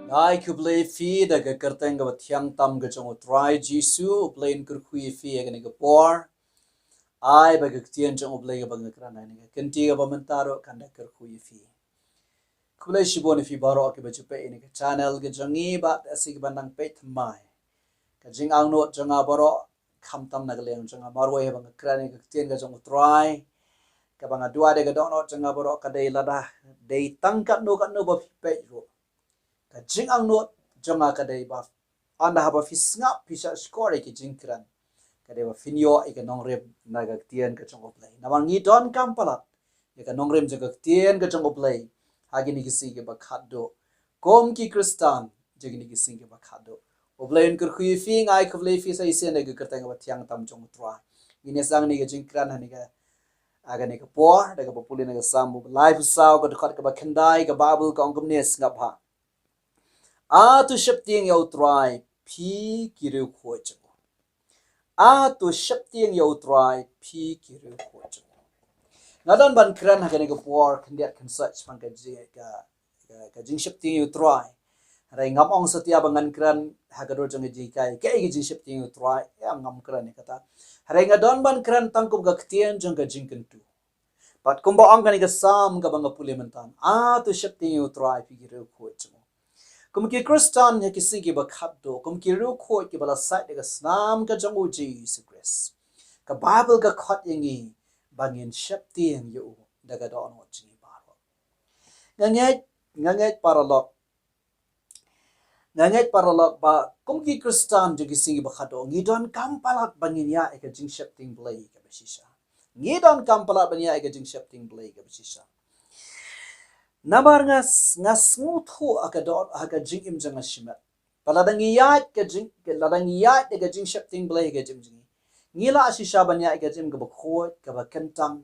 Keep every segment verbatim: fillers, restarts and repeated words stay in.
Ai khublei phi da ka kyrteng kaba thiang tam ka jong U Trai Jisu, U Blei un kyrkhu ïa phi ïa kane ka por. Ai ba ka ktien jong U Blei kaba nga kren ha kane ka kynti kaba mynta ruh kan da kyrkhu ïa phi. Khublei shibun ïa phi baroh kiba ju peit ïa kane ka channel ka jong ngi bad ïa phi kiba nang peit thymmai. Ka jingangnud jong nga baroh, khamtam na ka liang jong nga marwei haba nga kren ïa ka ktien ka jong U Trai, kaba nga duwai da ka dohnud jong nga baroh ka dei lada dei tang katno katno ba phi peit ruh, ka jingangnud jong nga ka dei ba ynda haba phi sngap phi shah shkor ïa ki jingkren, ka dei ba phin ïoh ïa ka nongrim na ka ktien ka jong U Blei. Namar ngi donkam palat ïa ka nongrim jong ka ktien ka jong U Blei ha kine ki sngi kiba khatduh. Kum ki Khristan jong kine ki sngi kiba khatduh, U Blei un kyrkhu ïa phi. Nga ai khublei ïa phi sa shisien da ka kyrteng kaba thiang tam jong U Trai. Ngin ïa sdang ïa kane ka jingkren ha kane ka, ha kane ka por da kaba pule na ka Salm ba laiphew saw, ka dkhot kaba khyndai, ka Baibl ka ong kumne, sngap bha. A to sheptieng ïa U Trai phi ki riewkhuid jong u. A to sheptieng ïa U Trai phi ki riewkhuid jong u. Nga don ban kren ha kane ka por khyndiat khynsoit shaphang ka ji-, ka, ka, ka jingsheptieng ïa U Trai. Hynrei ngam ong satia ba ngan kren ha ka dur jong ka jinghikai kaei ka jingsheptieng ïa U Trai, ïa ngam kren ïa kata. Hynrei nga don ban kren tang kum ka ktien jong ka jingkyntu. Bad kumba ong kane ka Salm kaba nga pule mynta, a to sheptieng ïa U Trai phi ki riewkhuid jong u. Kum ki Khristan ha ki sngi kiba khatduh, kum ki riewkhuid kiba la sait da ka snam ka jong U Jisu Khrist, ka Baibl ka khot ïa ngi ba ngin sheptieng ïa u da ka dohnud jong ngi baroh. Nga ngeit, nga ngeit paralok, nga ngeit paralok ba kum ki Khristan jong ki sngi kiba khatduh ngi donkam palat ba ngin ïaid ïa ka jingsheptieng Blei kaba shisha. Ngi donkam palat ba ngin ïaid ïa ka jingsheptieng Blei kaba shisha. Namar nga s-, nga sngewthuh ha ka doh, ha ka jingim jong nga shimet ba lada ngi ïaid ka jing, lada ngi ïaid ïa ka jingsheptieng Blei ha ka jingim jong ngi, ngi lah shisha ban ïaid ïa ka jingim kaba khuid, kaba kyntang,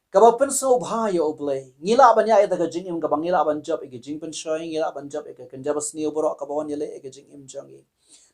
kaba pynsngewbha ïa U Blei. Ngi lah ban ïaid ïa ka jingim kaba ngi lah ban jop ïa ka jingpynshoi, ngi lah ban jop ïa ka kynja basniew baroh kaba wan ïaleh ïa ka jingim jong ngi.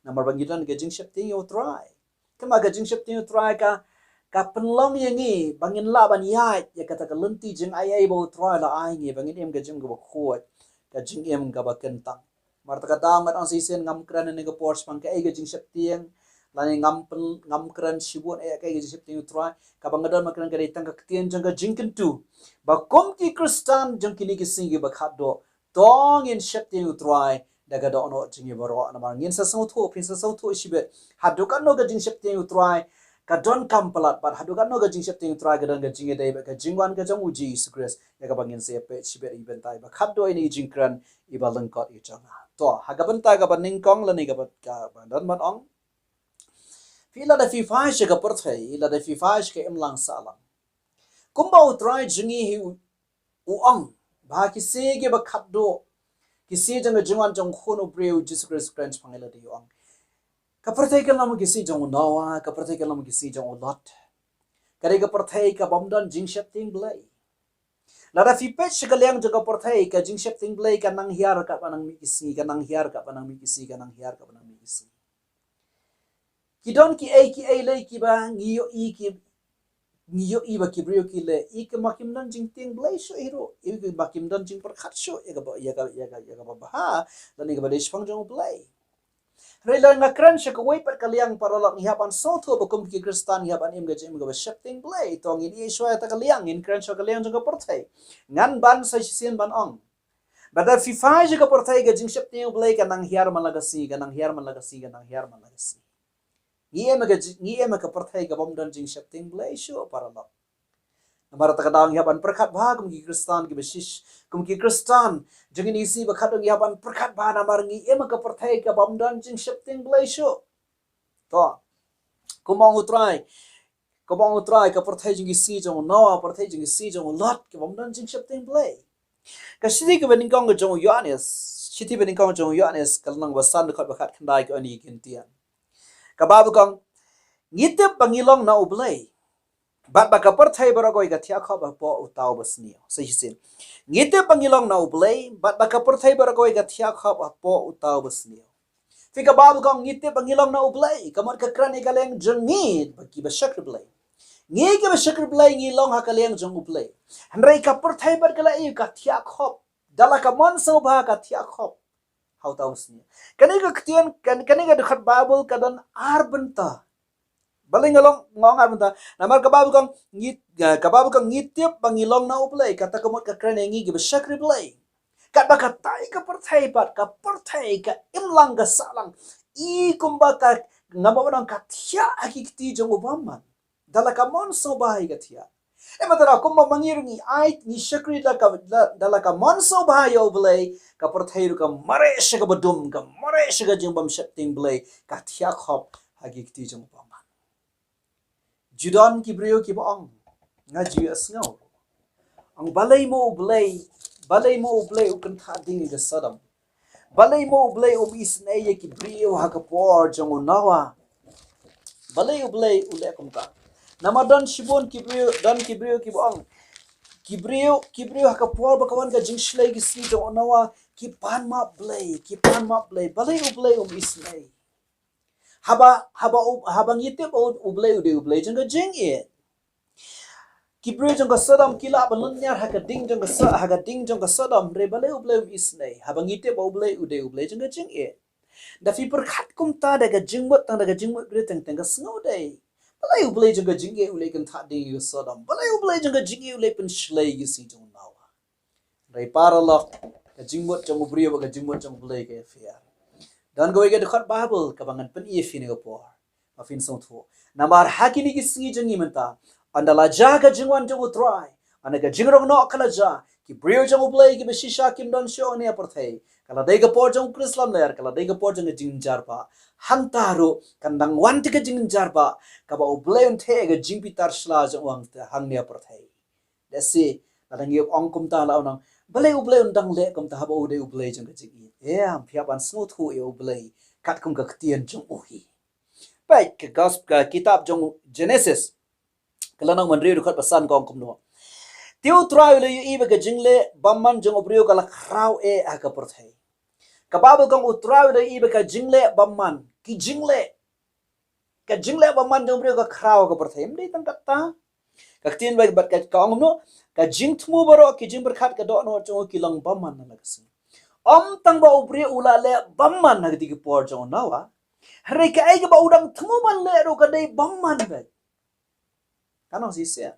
Namar ba ngi don ka jingsheptieng ïa U Trai. Kumba ka jingsheptieng ïa U Trai ka, ka pynlong ïa ngi ba ngin lah ban ïaid ïa kata ka lynti jingai ei ba U Trai la ai ngi, ba ngin im ka jingim kaba khuid, ka jingim kaba kyntang. Namar kata ka daw ngan ong sa shisien ngam kren ha kane ka por shaphang kaei ka jingsheptieng, lane ngam pyn-, ngam kren shibun ïa kaei ka jingsheptieng ïa U Trai. Kaba nga don ban kren ka dei tang ka ktien jong ka jingkyntu ba kum ki Khristan jong kine ki sngi kiba khatduh, to ngin sheptieng ïa U Trai da ka dohnud jong ngi baroh. Namar ngin sa sngewthuh, phin sa sngewthuh shibit, haduh katno ka jingsheptieng ïa U Trai ka donkam palat bad haduh katno ka jingsheptieng ïa U Trai ka don ka jingïadei bad ka jingwan ka jong U Jisu Khrist, ïa kaba ngin sa ïapeit shibit ïa i bynta iba khatduh ïa kane ka jingkren iba lyngkot ïa jong nga. To, ha ka bynta kaba nyngkong lane kaba, kaba don ban ong, phi lada phi phai sha ka pyrthei, lada phi phai sha ka imlang sahlang, kumba U Trai jong ngi hi u, u ong ba ki sngi kiba khatduh, ki sngi jong ka jingwan jong U Khun u briew Jisu Khrist, kren shaphang ngi lada u ong, ka pyrthei kan long ki sngi jong u Noah, ka pyrthei kan long ki sngi jong u Lot. Ka dei ka pyrthei ka bym don jingsheptieng Blei. Lada phi peit sha ka liang jong ka pyrthei, ka jingsheptieng Blei ka nang hiar katba nang mih ki sngi, ka nang hiar katba nang mih ki sngi, ka nang hiar katba nang mih ki sngi. Ki don kiei kiei lei kiba ngi ïohi, ki, ngi ïohi ba ki briew ki leh, ïa kaba kim don jingtieng Blei shuh hi ruh, ïa kaba kim don jingpyrkhat shuh ïa kaba, ïa ka, ïa ka, ïa kaba bha lane kaba dei shaphang jong U Blei. Hynrei lada nga kren sha kawei pat ka liang paralok, ngi hap ban sngewthuh ba kum ki Khristan ngi hap ban im ka jingim kaba sheptieng Blei. To ngin ïa shuwa ïa kata ka liang, ngin kren sha ka liang jong ka pyrthei. Ngan ban sa shisien ban ong ba lada phi phai sha ka pyrthei, ka jingsheptieng U Blei ka nang hiar man la ka sngi, ka nang hiar man la ka sngi, ka nang hiar man la ka sngi. Ngi im ha ka ji-, ngi im ha ka pyrthei ka bym don jingsheptieng Blei shuh paralok. Namar kata ka daw ngi hap ban pyrkhat bha kum ki Khristan kiba shish, kum ki Khristan jong kine ki sngi ba khatduh ngi hap ban pyrkhat bha namar ngi im ha ka pyrthei ka bym don jingsheptieng Blei shuh. To, kumba ong U Trai, kumba ong U Trai, ka pyrthei jong ki sngi jong u Noah, pyrthei jong ki sngi jong u Lot ka bym don jingsheptieng Blei. Ka shithi kaba nyngkong ka jong u Ïoannis, shithi ba nyngkong ka jong u Ïoannis, ka lynnong ba san, dkhot ba khatkhyndai, ka ong ïa kine ki ktien. Ka Baibl ka ong, ngi tip ba ngi long na U Blei bad ba ka pyrthei baroh kawei ka thiah khop hapoh uta uba sniew. Sa shisien. Ngi tip ba ngi long na U Blei bad ba ka pyrthei baroh kawei ka thiah khop hapoh uta uba sniew. Phi, ka Baibl ka ong ngi tip ba ngi long na U Blei, ka mut ka kren ïa ka liang jong ngi ba kiba shakri Blei. Ngi kiba shakri Blei ngi long ha ka liang jong U Blei. Hynrei ka pyrthei bad ka la ïoh ka thiah khop. Da la ka mon sngewbha ka thiah khop ha uta u sngi. Kane ka ktien, kan-, kane ka dkhot Baibl ka don ar bynta. Balei nga long, nga ong ar bynta? Namar ka Baibl ka ong ngi, eh, ka Baibl ka ong ngi tip ba ngi long na U Blei, kata ka mut ka kren ïa ngi kiba shakri Blei. Katba katai ka pyrthei pat, ka pyrthei ka imlang ka sahlang. I kumba ka, ngam ba nang ka thiah ha ki kti jong u bymman. Da la ka mon sngewbha ïa ka thiah. E mata da kumba ma ngi ruh ngi ai, ngi shakri da la ka, da, da la ka mon sngewbha ïa U Blei, ka pyrthei ruh ka mareh sha kaba dum, ka mareh sha ka jingbym sheptieng Blei, ka thiah khop ha ki kti jong u bymman. Ju don ki briew kiba ong, nga ju ïohsngew. Ong balei mo U Blei, balei mo U Blei u kynthah ding ïa ka Sodom. Balei mo U Blei um isynei ïa ki briew ha ka por jong u Noah. Balei U Blei u leh kumta. Namar don shibun ki briew, don ki briew kiba ong. Ki briew, ki briew ha ka por ba ka wan ka jingshlei ki sngi jong u Noah, ki pan map Blei, ki pan map Blei. Balei U Blei um isynei. Haba, haba u, haba ngi tip ba U, U Blei u dei U Blei jong ka jingïeit. Ki briew jong ka Sodom ki lah ban lynñiar ha ka ding jong ka Sa-, ha ka ding jong ka Sodom, hynrei balei U Blei um isynei. Haba ngi tip ba U Blei u dei U Blei jong ka jingïeit. Da phi pyrkhat kumta da ka jingmut tang da ka jingmut briew teng teng ka sngew dei. Balei U Blei jong ka jingïeit u leh kynthah ding ïa ka Sodom. Balei U Blei jong ka jingïeit u leh pynshlei ïa ki sngi jong u Noah. Hynrei paralok, ka jingmut jong u briew bad ka jingmut jong U Blei ka ïapher. Don kawei ka dkhot Baibl kaba ngan pyni ïa phi ha kane ka por. Ba phin sngewthuh. Namar ha kine ki sngi jong ngi mynta, ynda la jia ka jingwan jong U Trai, ynda ka jingrong noh ka la jia, ki briew jong U Blei kiba shisha kim don shuh hangne ha pyrthei. Ka la dei ka por jong u Khrist lamler, ka la dei ka por jong ka jingjynjar ba. Hangta ruh kan dang wan te ka jingjynjar ba, kaba U Blei un theh ka jingbitar sla jong u hangta hangne ha pyrthei. Lehse, lada ngi ong kumta la u nang, balei U Blei un dang leh kumta haba u dei U Blei jong ka jingïeit. Em, phi hap ban sngewthuh ïa U Blei katkum ka ktien jong u hi. Peit ka gos-, ka kitab jong Genesis. Ka lynnong hynriew dkhot ba san ka ong kumno. Te U Trai u la ïohi ba ka jingleh bymman jong u briew ka la khraw eh ha ka pyrthei. Ka Baibl ka ong U Trai u la ïohi ba ka jingleh bymman, ki jingleh Ka jingleh bymman jong u briew ka khraw ha ka pyrthei. Ym dei tang katta. Ka ktien ba bad ka, ka ong kumno, ka jingthmu baroh, ki jingpyrkhat ka dohnud jong u ki long bymman na la ka sngi. Ym tang ba u briew u la leh bymman ha kata ki por jong u Noah. Hynrei kaei kaba u dang thmu ban leh ruh ka dei bymman beit. Ka nang shisien.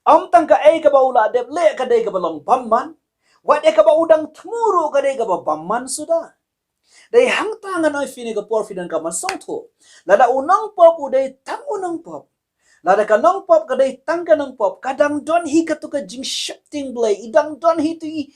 Ym tang kaei kaba u la dep leh ka dei kaba long bymman. Wat ïa kaba u dang thmu ruh ka dei kaba bymman suda. Dei hangta ngan ong ïa phi ha kane ka por phi donkam ban sngewthuh. Lada u nongpop u dei tang u nongpop. Lada ka nongpop ka dei tang ka nongpop. Ka dang don hi katu ka jingsheptieng Blei. I dang don hi tu i,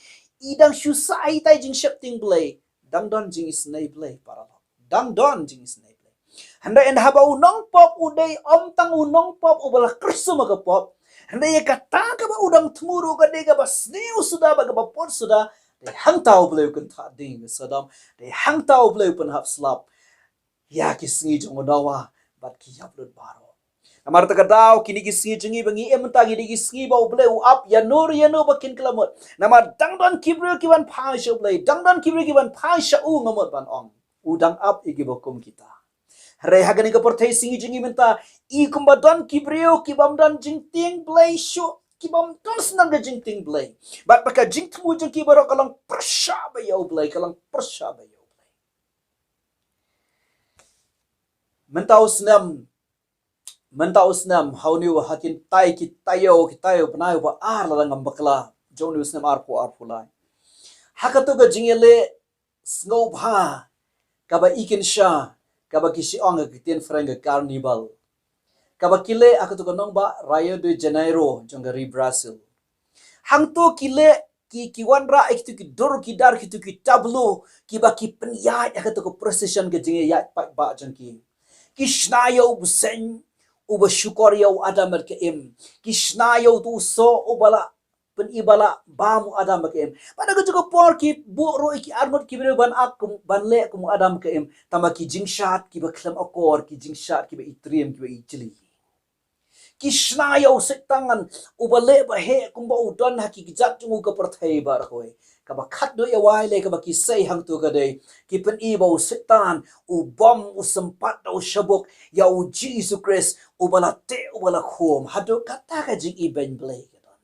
i dang shu sah hi tai jingsheptieng Blei. Dang don jingisynei Blei paralok. Dang don jingisynei Blei. Hynrei ynda haba u nongpop u dei ym tang u nongpop uba la kyrsum ha ka pop. Hynrei ïa kata kaba u dang thmu ruh ka dei kaba sniew suda bad kaba pop suda. Dei hangta U Blei u kynthah ding ïa ka Sodom. Dei hangta U Blei u pynhap slap ïa ki sngi jong u Noah bad ki ïaplut baroh. Namar kata ka daw kine ki sngi jong ngi ba ngi im mynta ngi dei ki sngi ba U Blei u ap ïano ïano ba kin kylla mut. Namar dang don ki briew ki ban phai sha U Blei, dang don ki briew ki ban phai sha u nga mut ban ong. U dang ap ïa kiba kum kita. Hynrei ha kane ka pyrthei sngi jong ngi mynta, i kumba don ki briew ki bym don jingtieng Blei shuh, ki bym don sdang ka jingtieng Blei. Bad ba ka jingthmu jong ki baroh ka long pyrshah bha ïa U Blei, ka long pyrshah bha ïa U Blei. Mynta u snem, mynta u snem, ha une u ha kin tai ki taïew, ki taïew bnai ba ar lada ngam bakla, jong une u snem arphew arphew lai. Ha katu ka jingïaleh sngewbha, kaba i kynsha, kaba ki shu ong ha ka ktien French ka carnival. Kaba ki leh ha katu ka nongbah Rio de Janeiro, jong ka ri Brazil. Hangtu ki leh ki, ki wanrah ïa kitu ki dur ki dar kitu ki tableau, kiba ki pynïaid ha katu ka procession ka jingïaid paidbah jong ki. Ki shna ïa u bseiñ, uba shukor ïa u Adam bad ka Im. Ki shna ïa utu u soh, uba la pyn-i ba la bam u Adam bad ka Im. Bad ha katu ka por ki buh ruh ïa ki arngut ki briew ban ak kum, ban leh kum u Adam bad ka Im. Tangba ki jingshad kiba khlem akor, ki jingshad kiba itriem, kiba ijli. Ki shna ïa u Soitan, uba leh ba heh kumba u don ha ki kjat jong u ka pyrthei baroh kawei. Kaba khatduh ïa wai leh kaba ki sei hangtu ka dei. Ki pyn-i ba u Soitan, u bom, u sympat da u shabuk, ïa u Jisu Khrist, uba la teh, uba la khum. Haduh kata ka jingibeiñ Blei ka don.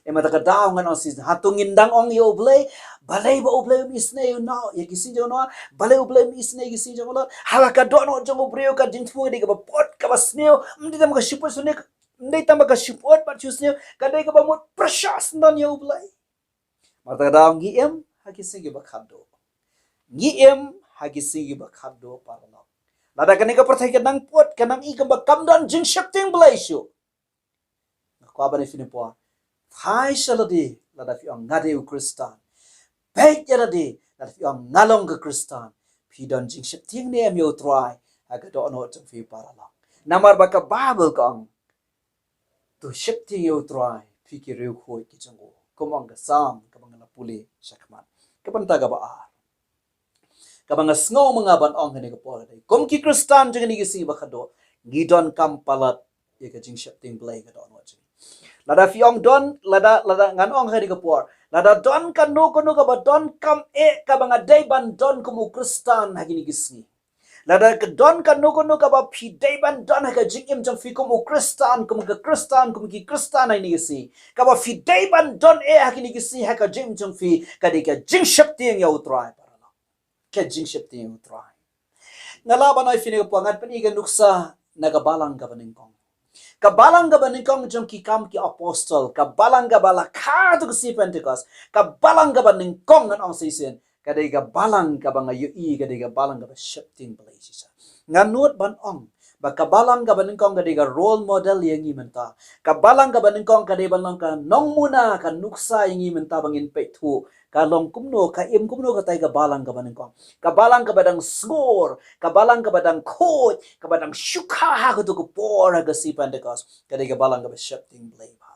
Namar kata ka daw ngan ong shisha, hato ngin dang ong ïa U Blei, Balei ba U Blei um isynei ïa u Noah, ïa ki sngi jong u Noah? Balei U Blei um isynei ïa ki sngi jong u Lot? Hala ka dohnud jong u briew ka jingthmu ka dei kaba bud, kaba sniew. Ym dei tang ba ka shu put shu ne, ym dei tang ba ka shu put bad shu sniew, ka dei kaba mut pyrshah syndon ïa U Blei. Namar kata ka daw ngi im ha ki sngi kiba khatduh. Ngi im ha ki sngi kiba khatduh paralok. Lada kane ka pyrthei ka nang put, ka nang i kumba kam don jingsheptieng Blei shuh, nga kwah ban ïa phi ne por, phai sha lade lada phi ong nga dei u Khristan. Beit ïa lade lada phi ong nga long ka Khristan. Phi don jingsheptieng ne em ïa U Trai ha ka dohnud jong phi paralok? Namar ba ka Baibl ka ong, to sheptieng ïa U Trai phi ki riewkhuid ki jong u. Kum ong ka Salm kaba nga la pule shakhmat. Ka bynta kaba ar kaba nga sngew ma nga ban ong kane ka por ka dei, kum ki Khristan jong kine ki sngi ba khatduh, ngi donkam palat ïa ka jingsheptieng Blei ka dohnud jong ngi. Lada phi ong don, lada, lada ngan ong kane ka por, lada don kano kano kaba donkam eh kaba nga dei ban don kum u Khristan ha kine ki sngi. Lada ka don kano kano kaba phi dei ban don ha ka jingim jong phi kum u Khristan, kum ka Khristan, kum ki Khristan ha kine ki sngi, kaba phi dei ban don eh ha kine ki sngi ha ka jingim jong phi, ka dei ka jingsheptieng ïa U Trai paralok. Ka jingsheptieng ïa U Trai. Nga lah ban ong ïa phi ne ka por, ngan pyni ka nuksa na ka balang kaba nyngkong. Ka balang kaba nyngkong jong ki Kam ki Apostol, ka balang kaba la kha ha ka sngi Pentekost, ka balang kaba nyngkong ngan ong shisien, ka dei ka balang kaba nga ïohi ka dei ka balang kaba sheptieng Blei shisha. Nga nud ban ong ba ka balang kaba nyngkong ka dei ka role model ïa ngi mynta. Ka balang kaba nyngkong ka dei ban long ka nongmuna, ka nuksa ïa ngi mynta ba ngin peit thuh ka long kumno, ka im kumno katai ka balang kaba nyngkong. Ka balang kaba dang sngur, ka balang kaba dang khuid, kaba dang shu kha ha kato ka por ha ka sngi Pentekost, ka dei ka balang kaba sheptieng Blei bha.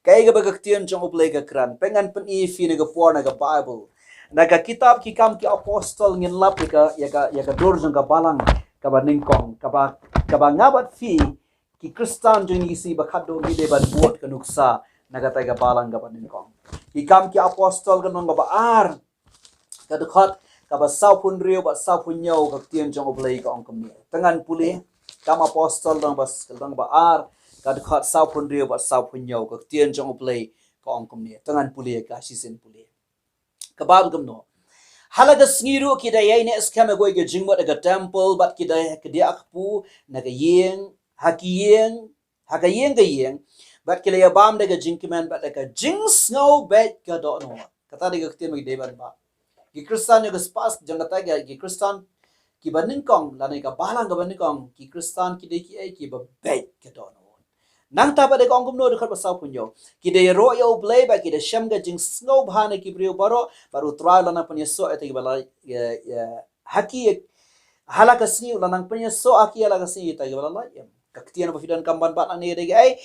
Kaei kaba ka ktien jong U Blei ka kren, peit ngan pyni ïa phi na ka por na ka Baibl. Na ka kitab ki Kam ki Apostol ngin lap ïa ka, ïa ka, ïa ka dur jong ka balang kaba nyngkong, kaba, kaba nga bad phi ki Khristan jong kine ki sngi ba khatduh ngi dei ban bud ka nuksa na katai ka balang kaba nyngkong. Ki Kam ki Apostol ka lynnong kaba ar, ka dkhot kaba sawphew hynriew bad sawphew hynñiew, ka ktien jong U Blei ka ong kumne. To ngan pule, Kam Apostol lynnong ba, lynnong ba ar, ka dkhot sawphew hynriew bad sawphew hynñiew, ka ktien jong U Blei ka ong kumne. To ngan pule ka shisien pule. Ka Baibl kumno. Ha la ka sngi ruh ki da ïaineh skhem ha kawei ka jingmut ha ka templ, bad ki da kdiah kpu na ka ïing ha ki ïing, ha ka ïing ka ïing, bad ki la ïa bam da ka jingkmen bad da ka jingsngew beit ka dohnud. Kata dei ka ktien ba ki dei ban bam. Ki Khristan jong ka spah, jong kata ka, ki Khristan kiba nyngkong lane ka balang kaba nyngkong, ki Khristan ki dei kiei? Kiba beit ka dohnud. Nangta pat dei ka ong kumno, dkhot ba sawphew hynñiew, ki da ïaroh ïa U Blei bad ki da shem ka jingsngewbha na ki briew baroh, bad U Trai u la nang pynïasoh ïa kita kiba la, ïa, ïa, ha ki, ha la ka sngi u la nang pynïasoh ha ki ha la ka sngi ïa kita kiba la lait im. Ka ktien ba phi donkam ban bat nangne ka dei kaei?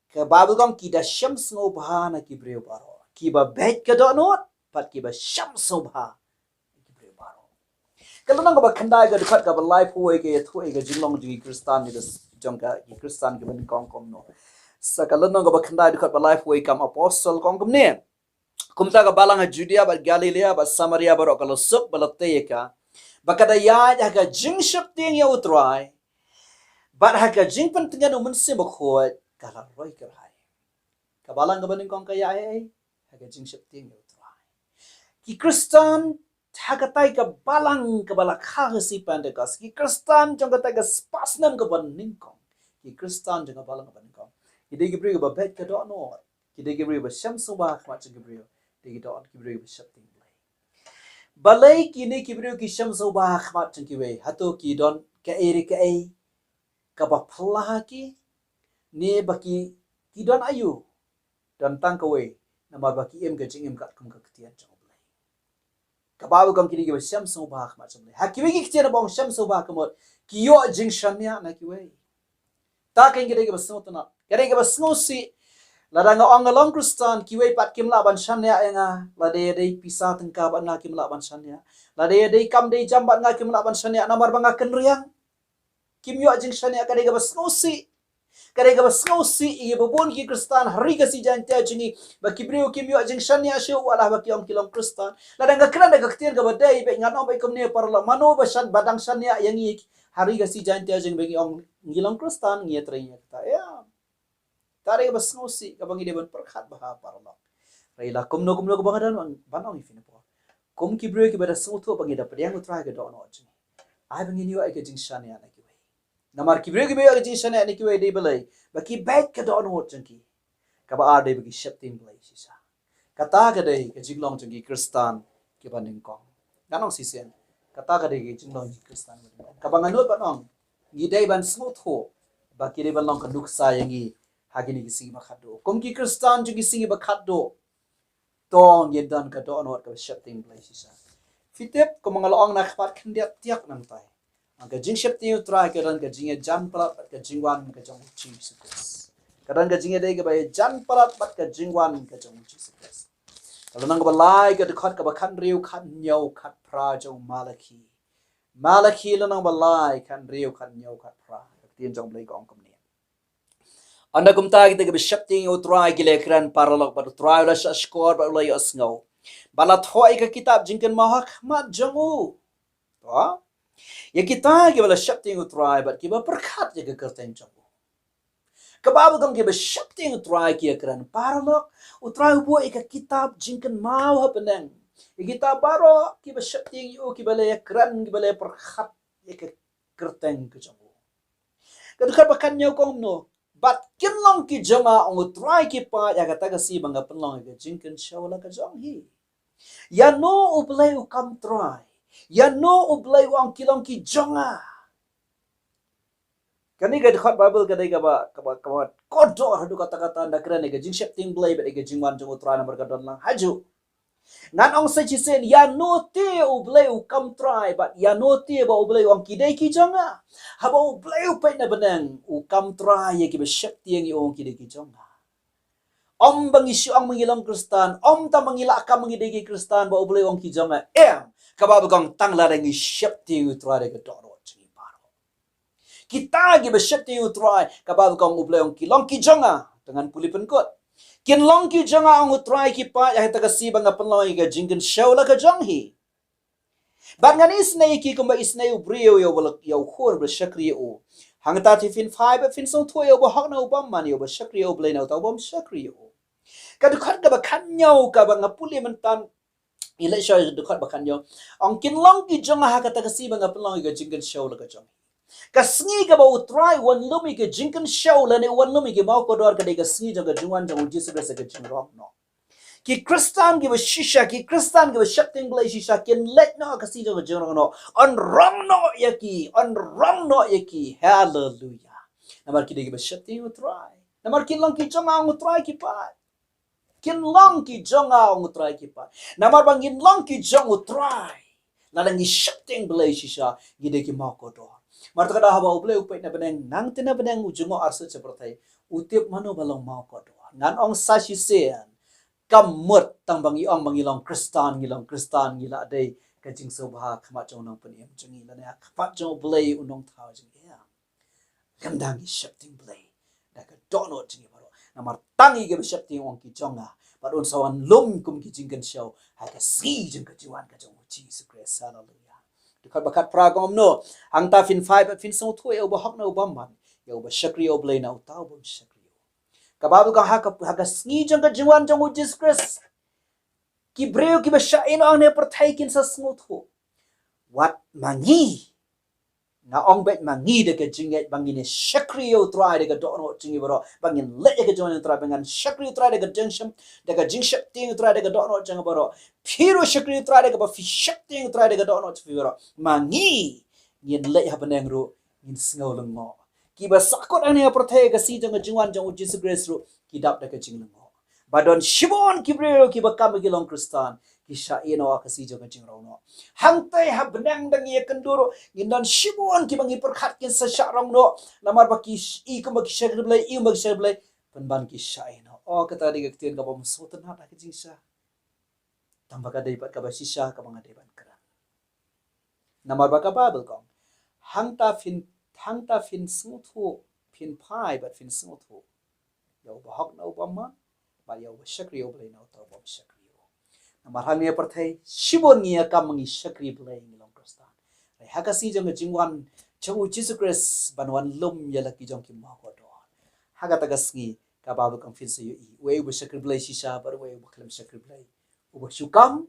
Ka Baibl ka ong ki da shem sngewbha na ki briew baroh. Kiba beit ka dohnud bad kiba shem sngewbha na ki briew baroh. Ka lynnong kaba khyndai ka dkhot kaba laiphew wei ka ïathuh ïa ka jinglong jong ki Khristan, jong ka, ki Khristan kiba nyngkong kumno. Sa ka lynnong kaba khyndai dkhot ba laiphew wei, Kam Apostol ka ong kumne. Kumta ka balang ha Judia bad Galilaia bad Samaria baroh ka la suk ba la tei ïa ka, ba ka da ïaid ha ka jingsheptieng ïa U Trai, bad ha ka jingpyntngen U Mynsiem Bakhuid ka la roi kyrhai. Ka balang kaba nyngkong ka ïaid ha ka jingsheptieng ïa U Trai. Ki Khristan ha katai ka balang kaba la kha ha ka sngi Pentekost, ki Khristan jong katai ka spah snem kaba nyngkong, ki Khristan jong ka balang kaba nyngkong, ki dei ki briew kiba beit ka dohnud. Ki dei ki briew ba shem sngewbha ha khmat jong ki briew. Dei ki dohnud, ki briew ba sheptieng Blei. Balei kine ki briew ki shem sngewbha ha khmat jong kiwei? Hato ki don kaei re kaei kaba phylla ha ki? Ne ba ki, ki don aïu? Don tang kawei, namar ba ki im ka jingim katkum ka ktien jong U Blei. Ka Baibl ka ong ki dei kiba shem sngewbha ha khmat jong U Blei. Ha kiwei ki ktien ba ong shem sngewbha ka mut ki ïoh jingshaniah na kiwei. Ta kein ki dei kiba sngewtynnat, ki dei kiba sngewsih. Lada nga ong nga long Khristan, kiwei pat kim lah ban shaniah ïa nga. Lada ïadei pisa tyngka bad nga kim lah ban shaniah. Lada ïadei kam dei jam bad nga kim lah ban shaniah namar ba nga kynriang. Kim ïoh jingshaniah, ka dei kaba sngewsih. Ka dei kaba sngewsih ïa kiba bun ki Khristan ha ri Khasi Jaiñtia jong ngi, ba ki briew kim ïoh jingshaniah shuh wat la ba ki ong ki long Khristan. Lada nga kren da ka ktien kaba dei, bad ngan ong bad kumne paralok, mano ba shan, ba dang shaniah ïa ngi ha ri Khasi Jaiñtia jong ngi ba ngi ong ngi long Khristan, ngi ïatrei ïa kata? Ïa. Ka dei kaba sngewsih kaba ngi dei ban pyrkhat bha paralok. Hynrei la kumno kumno kaba nga don ban ong ïa phi na pdeng, kum ki briew kiba da sngewthuh ba ngi da pdiang U Trai ha ka dohnud jong ngi, ai ba ngin ïoh ïa ka jingshaniah na kiwei. Namar ki briew kiba ïoh ïa ka jingshaniah na kiwei dei balei? Ba ki beit ka dohnud jong ki. Kaba ar dei ba ki sheptieng Blei shisha. Kata ka dei ka jinglong jong ki Khristan kiba nyngkong. Ngan ong shisien, kata ka dei ka jinglong jong ki Khristan kiba nyngkong. Kaba nga nud ban ong, ngi dei ban sngewthuh ba ki dei ban long ka nuksa ïa ngi ha kine ki sngi ba khatduh. Kum ki Khristan jong ki sngi ba khatduh, to ngin don ka dohnud kaba sheptieng Blei shisha. Phi tip, kumba nga la ong na ka khmat khyndiat tiak nangtai, ka jingsheptieng U Trai ka don ka jingïajan palat bad ka jingwan ka jong U Jisu Khrist. Ka don ka jingïadei kaba ïajan palat bad ka jingwan ka jong U Jisu Khrist. Ka lynnong kaba lai, ka dkhot kaba khathynriew, khathynñiew, khatphra jong u Malakhi. Malakhi lynnong ba lai, khathynriew, khathynñiew, khatphra. Ka ktien jong U Blei ka ong kumne: Ynda kumta kita kiba sheptieng ïa U Trai ki la ïakren paralok bad U Trai u la shahshkor bad u la ïohsngew, bad la thoh ïa ka kitab jingkynmaw ha khmat jong u. To, ïa kita kiba la sheptieng U Trai bad kiba pyrkhat ïa ka kyrteng jong u. Ka Baibl ka ong kiba sheptieng U Trai ki ïakren paralok, U Trai u buh ïa ka kitab jingkynmaw ha bneng. Ïa kita baroh kiba sheptieng ïa u, kiba la ïakren, kiba la pyrkhat ïa ka kyrteng ka jong u. Ka dkhot ba khathynñiew ka ong kumno: Bad kin long ki jong nga, ong U Trai ki paid, ha kata ka sngi ba nga pynlong ïa ka jingkynshew la ka jong hi. Ïano U Blei u kam trai? Ïano U Blei u ong ki long ki jong nga? Kane ka dkhot Baibl ka dei kaba, kaba, kaba kordor haduh katta katta, ynda kren ïa ka jingsheptieng Blei bad ïa ka jingwan jong U Trai, namar ka don lang hajuh. Ngan ong sa shisien, ïano te U Blei u kam trai bad ïano te ba U Blei u ong ki dei ki jong nga? Haba U Blei u peit na bneng, u kam trai ïa kiba sheptieng ïa u, ong ki dei ki jong nga. Ym ba ngi shu ong ba ngi long Khristan, ym tang ba ngi lah kam ba ngi dei ki Khristan ba U Blei u ong ki jong nga. Em, ka Baibl ka ong tang lada ngi sheptieng U Trai da ka dohnud jong ngi baroh. Kita kiba sheptieng U Trai, ka Baibl ka ong U Blei u ong ki long ki jong nga. Te ngan pule pynkut. Kin long ki jong nga, ong U Trai ki paid, ha kata ka sngi ba nga pynlong ïa ka jingkynshew la ka jong hi. Bad ngan isynei ïa ki kumba isynei u briew ïa u, ïa u khun ba shakri ïa u. Hangta te phin phai bad phin sngewthuh ïa u bahok na u bymman, ïa u ba shakri ïa U Blei na uta u bym shakri ïa u. Ka dkhot kaba khathynñiew kaba nga pule mynta, ngi leit sha dkhot ba khathynñiew. Ong kin long ki jong nga ha kata ka sngi ba nga pynlong ïa ka jingkynshew la ka jong hi. Ka sngi kaba U Trai u wan lum ïa ka jingkynshew lane u wan lum ïa ki mawkordor ka dei ka sngi jong ka jingwan jong U Jisu Khrist ha ka jingrong noh. Ki Khristan kiba shisha, ki Khristan kiba sheptieng Blei shisha kin leit noh ha ka sngi jong ka jingrong noh. Yn rong noh ïa ki, yn rong noh ïa ki. Haleluia. Namar ki dei kiba sheptieng U Trai. Namar kin long ki jong nga, ong U Trai ki paid. Kin long ki jong nga, ong U Trai ki paid. Namar ba ngin long ki jong U Trai, lada ngi sheptieng Blei shisha, ngi dei ki mawkordor. Namar kata ka daw haba U Blei u peit na bneng, nangta na bneng u jngoh arsut sha pyrthei, u tip mano ba long mawkordor. Ngan ong sa shisien, kam mut tang ba ngi ong ba ngi long Khristan, ngi long Khristan, ngi la dei ka jingsngewbha ha khmat jong U Nongpynim jong ngi lane ha khmat jong U Blei U Nongthaw jong ngi. Lymda ngi sheptieng Blei da ka dohnud jong ngi baroh. Namar tang ïa kiba sheptieng u ong ki jong nga, bad un sa wan lum kum ki jingkynshew ha ka sngi jong ka jingwan ka jong U Jisu Khrist. Haleluia. Dkhot ba khatphra ka ong kumno: Hangta phin phai bad phin sngewthuh ïa u bahok na u bymman, ïa u ba shakri ïa U Blei na uta u bym shakri ïa u. Ka Baibl ka ong ha ka, ha ka sngi jong ka jingwan jong U Jisu Khrist, ki briew kiba shah ïehnoh hangne ha pyrthei kin sa sngewthuh. Wat ma ngi, nga ong beit ma ngi da ka jingngeit ba ngin ïa shakri ïa U Trai da ka dohnud jong ngi baroh, ba ngin leit ïa ka jingwan U Trai, ba ngan shakri U Trai da ka jingshem, da ka jingsheptieng U Trai da ka dohnud jong nga baroh. Phi ruh shakri U Trai da kaba phi sheptieng U Trai da ka dohnud jong phi baroh. Ma ngi, ngin leit ha bneng ruh ngin sngew lyngngoh. Kiba sahkut hangne ha pyrthei ha ka sngi jong ka jingwan jong U Jisu Khrist ruh ki dap da ka jinglyngngoh. Ba don shibun ki briew kiba kam ba ki long Khristan, ki shah ïehnoh ha ka sngi jong ka jingrong noh. Hangta ha bneng da ngi ïakynduh ruh, ngin don shibun kiba ngi pyrkhat kin sa shah rong noh, namar ba ki sh-, i kumba ki shakri Blei, i kumba ki shakri Blei, pynban ki shah ïehnoh. Oh, kata dei ka ktien kaba ym sngewtynnat ha ka jingshah. Tang ba ka dei pat kaba shisha kaba nga dei ban kren. Namar ba ka Baibl ka ong, hangta phin, hangta phin sngewthuh, phin phai bad phin sngewthuh ïa u bahok na u bymman, bad ïa u ba shakri ïa U Blei na uta u bym shakri ïa u. Namar hangne ha pyrthei shibun ngi ïa kam ngi shakri Blei, ngi long Khristan. Hynrei ha ka sngi jong ka jingwan jong U Jisu Khrist ban wan lum ïa la ki jong ki mawkordor, ha kata ka sngi Ka Baibl kam phin sa ïohi, uei uba shakri Blei shisha bad uei uba khlem shakri Blei, uba shu kam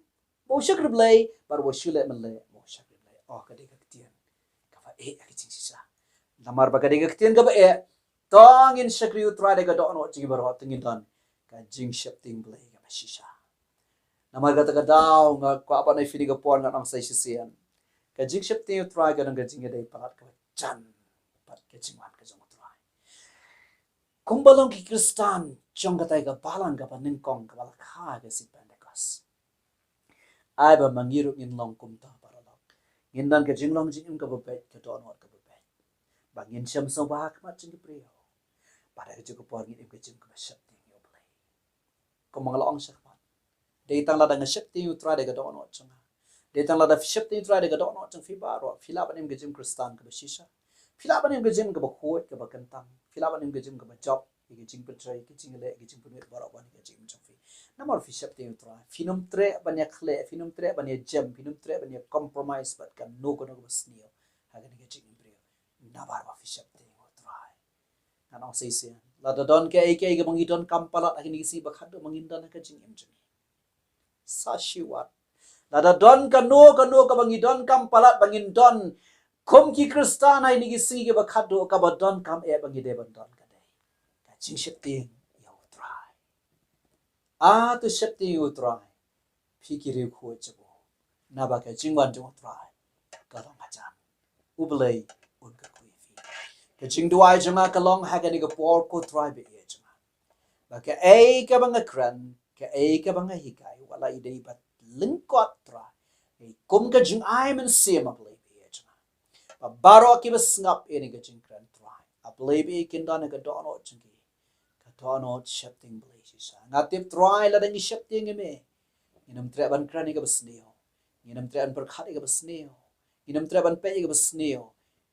ba u shakri Blei bad uba shu leh mynleh ba u shakri Blei. Oh, ka dei ka ktien kaba eh ha ka jingshisha. Namar ba ka dei ka ktien kaba eh, to ngin shakri U Trai da ka dohnud jong ngi baroh, to ngin don ka jingsheptieng Blei kaba shisha. Namar kata ka daw nga kwah ban ai phi ïa ka por, ngan ong sa shisien, ka jingsheptieng U Trai ka don ka jingïadei palat kaba jan bad ka jingwan ka jong U Trai. Kumba long ki Khristan jong kata ka balang kaba nyngkong kaba la kha ha ka sngi Pentekost, ai ba ma ngi ruh ngin long kumta paralok. Ngin don ka jinglong jingim kaba beit, ka dohnud kaba beit, ba ngin shem sngewbha ha khmat jong ki briew. Bad ha kajuh ka por ngin im ka jingim kaba sheptieng ïa U Blei. Kumba nga la ong shakhmat, dei tang lada nga sheptieng U Trai da ka dohnud jong nga, dei tang lada phi sheptieng U Trai da ka dohnud jong phi baroh, phi lah ban im ka jingim Khristan kaba shisha. Phi lah ban im ka jingim kaba khuid, kaba kyntang. Phi lah ban im ka jingim kaba jop ïa ka jingpyntrei, ka jingleh, ka jingpynwit baroh ban ïa ka jingim jong phi. Namar phi sheptieng U Trai, phin ym treh ban ïa khleh, phin ym treh ban ïa jem, phin ym treh ban ïa compromise bad kano kano kaba sniew ha kane ka jingim briew. Namar ba phi sheptieng U Trai. Ngan ong sa shisien, lada don kaei kaei kaba ngi donkam palat ha kine ki sngi ba khadduh, ma ngin don ha ka jingim jong ngi. Sa shi wat, lada don kano kano kaba ngi donkam palat ba ngin don kum ki Khristan ha kine ki sngi kiba khadduh, kaba donkam eh ba ngi dei ban don ka dei ka jingsheptieng ïa U Trai. A, to sheptieng ïa U Trai, phi ki riewkhuid jong u, naba ka jingwan jong U Trai ka long hajan. U Blei un kyrkhu ïa phi. Ka jingduwai jong nga ka long ha kane ka por, ko Trai ba ïeit jong nga, ba kaei kaba nga kren, kaei kaba nga hikai, wat la i dei ba lyngkot, Trai, kum ka jingai mynsiem, A Blei ba ïeit jong nga, ba baroh kiba sngap ïa kane ka jingkren, Trai, A Blei ba ïeit, kin don ka dohnud jong ki, ka dohnud sheptieng Blei shisha. Nga tip, Trai, lada ngi sheptieng ïa me, ngin ym treh ban kren ïa kaba sniew, ngin ym treh ban pyrkhat ïa kaba sniew, ngin ym treh ban peit ïa kaba sniew,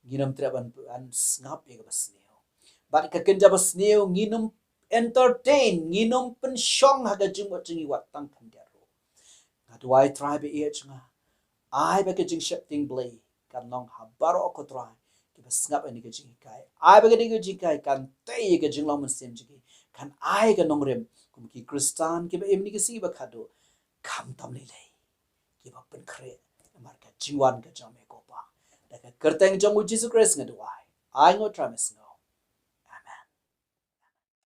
ngin ym treh ban, ban sngap ïa kaba sniew. Bad ka kynja ba sniew ngin ym entertain, ngin ym pynshong ha ka jingmut jong ngi wat tang khyndiat ruh. Nga duwai, Trai ba ïeit jong nga, ai ba ka jingsheptieng Blei kan long ha baroh, ko Trai, kiba sngap ïa kane ka jinghikai. Ai ba kane ka jinghikai kan tei ïa ka jinglong mynsiem jong ki, kan ai ka nongrim kum ki Khristan kiba im ha kine ki sngi ba khadduh, khamtam lei lei kiba pynkhreh namar ka jingwan ka jong me, ko Pa. Da ka kyrteng jong U Jisu Khrist nga duwai, ai nga, Trai, me sngew.